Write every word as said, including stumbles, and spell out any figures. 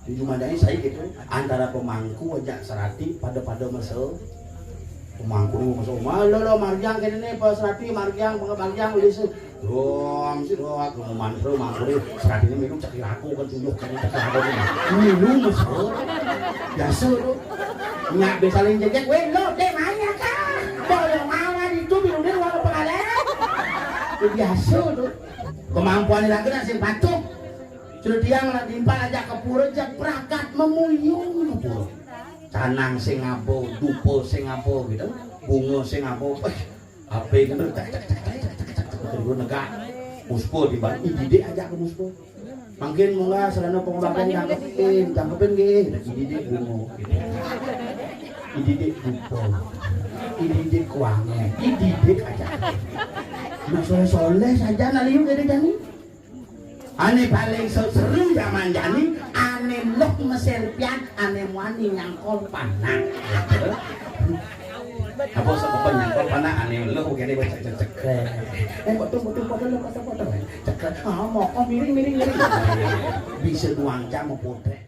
Jumadané saiki kéto, antara pemangku ajak serati pada-pada masa. Pemangku né masa, "Malah lo marjang kéné né, Pak Serati, marjang, pengabang marjang, wis." Rom, si ro, aku mantra mangku né, serati né milu cekil aku kan tunjuk kan cekil aku né. Milu masa. Biasa to. Nyak biasa ling jegek, "Wéh, lo, dek, main ya, Kak. Boyo mama itu biru deh, wala pengalé." Biasa to. Kemampuan lagi sing patuh. Sudah tiang lah timpal ajak ke pura, jak pragat memuyung ke pura. Canang sing apa, dupa sing apa gitu. Bunga sing apa, wéh, apa gitu, cek, cek, cek, cek, cek, cek, cek, cek, negak. Muspa timbang, ididik ajak ke muspa. Mangkin munggah sarana pengobatan, tangkepin, tangkepin nggih, ididik bunga. Ididik dupa. Ididik kuangé, ididik ajak. Nah, soleh-soleh saja naliu gede jani. Ané paling se-, seru zaman jani, ané loh meser pian, ané muani nyangkol panak. Apa sepepen nyangkol panak, ané loh kéné baca cecek. Eh, betul, betul, betul, betul, betul. Cekek, ah, mau, oh, miring, miring, miring. Bisa duang jam mau potrek.